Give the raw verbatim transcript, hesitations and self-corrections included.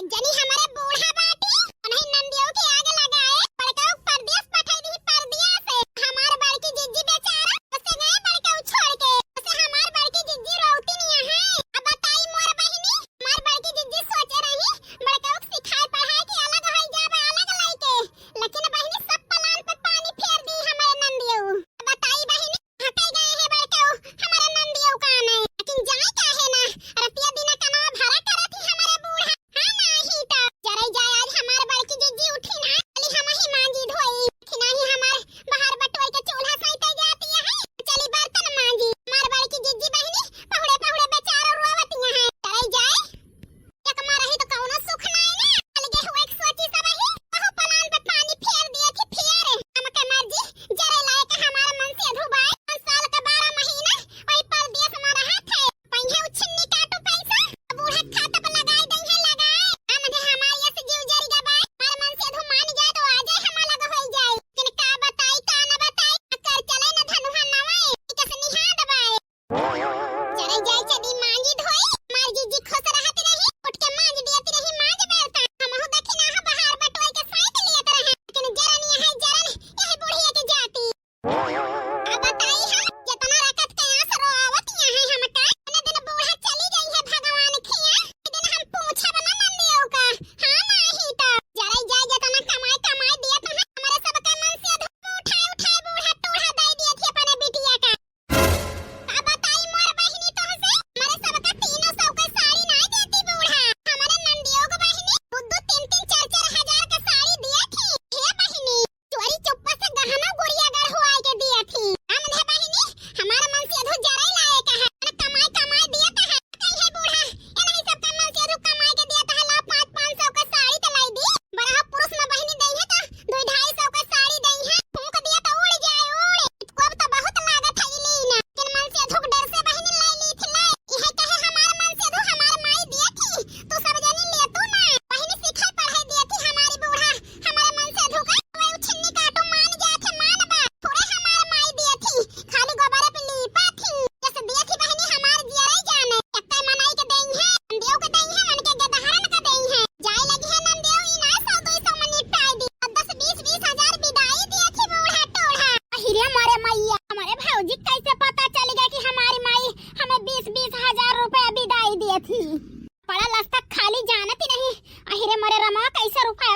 जनी हमरे बूढ़ा बाटी, उन्हीं नंदियो के आगे लगाए, बड़काऊ परदेस पठाई दी परदेस। हमार बड़की जिज्जी बेचारा, उसे गए बड़काऊ छोड़ के, उसे हमार बड़की जिज्जी रोवती नहीं है। अब बताई मोर बहिनी, हमार बड़की जिज्जी सोचे रही, बड़काऊ के सिखाए पढ़ाए के अलग होई जाबे, अलग लइके, लेकिन बहिनी सब plan पे पानी फेर दी हमारे नंदियो। बताई बहिनी, हटे गए हैं बड़काऊ, हमारे नंदियो का नहीं, लेकिन जाए का है ना, रतिया दिना कनवा भरा करत ही हमारे बूढ़ा। हाँ, नाही तो जरे जाए आज हमार बड़की जिज्जी उठी ना, चली हम ही मांजी धोई, कि नाही हमार बाहर बटोर के चूल्हा सैते जाती है, चली बर्तन मांजी। हमार बड़की जिज्जी बहिनी पहुड़े पहुड़े बेचारो रोवतिया है, जरे जाए। एक मारही तो कौनो सुख नाई ना। अलगे हुए एक सोची सब ही, बहु plan पे पानी फेर दिए थी फेर। हमके मर्जी, जरे लायक हमारा मन से अधू बाय। पाँच साल का बारह महीना वही परदेस में रहा थे। पहिए उछिन्नी काटू पैसा, बूढ़ा खाता पे लगाई दई है लगाए। हम दे हमारी ऐसे जीव जरी गबाए। हमार मन से अधू मान जाए तो आ जाए, हम अलग होई जाए। लेकिन का बताई, का ना बताई, कर चले न धनुहा नवाए, कस निहा दबाए। चले जाए चली मांजी धोई, मार जिज्जी खुश रहत रही, उठ के मांज दियत रही, मांज बेलता। हमहू देखी ना हा बाहर बटोर के साइड लियत रहे, लेकिन जरन यही जरन, यही बुढ़िया के जाती। अब बताई हा, जितना रकत के आस रोवत यहाँ हमका, इतने दिन बूढ़ा चली गई है भगवान खिया, इतने दिन हम पूछब ना नंदियो का। हाँ नाही तो, जरे जाए जितना कमाई कमाई दियत है, हमारे सबके मन से अधू उठाए उठाए बूढ़ा टूढ़ा दे दियत है अपने बिटिया का। का बताई मोर बहिनी तोहसे, हमरे सबका तीनों सौ का साड़ी नाई देती बूढ़ा। हमरे नंदियो के बहिनी दू दू तीन तीन चार चार हजार का साड़ी दिए थी। हे बहिनी, चोरी चुप्पा से गहना गुड़िया गढ़वाए के दिए थी। हम दे बहिनी, हमार मन से अधू जरे लाए का है, ना कमाई कमाई दिए तो है। कही है बूढ़ा, ये नहीं सबका मन से अधू कमाई के दिए तो है, ला पाँच पाँच सौ का साड़ी तो लाई दी। बड़ा पुरुष में बहिनी दई है तो दुई ढाई सौ का साड़ी दई है, फूंक दिया तो उड़ जाए उड़। कोब तो बहुत लागत है इलीना, लेकिन मन से अधुक डर से बहिनी लाई ली थी लाई। इहे कहे हमार मन से अधु हमार माई दिए थी, तू सब जनी ले तू ना। बहिनी सिखाई पढ़ाई दिए थी हमारी बूढ़ा, हमारे मन से अधुक। वही उछिन्नी काटू मान जाए थे मान बा, पूरे हमार माई दिए थी, खाली गोबरे पे लीपा थी। जैसे दिए थी बहिनी हमार जियरा जाने, एक्के मनई के देई है, देव के देई है, मन के गदहरन के देई है। जाए लगी है नंदेव, ई ना सौ दुई सौ में निपटाए दी। अब दस बीस, बीस हजार बिदाई दिए थी बूढ़ा टोढ़ा। अहिरे मोरे मैया, हमारे भौजी कैसे पता चल गया कि हमारी माई हमें बीस बीस हजार रुपया बिदाई दिए थी? पड़ा लस्ता खाली जानत ही नहीं। अहिरे मोरे रमा, कैसे रुपया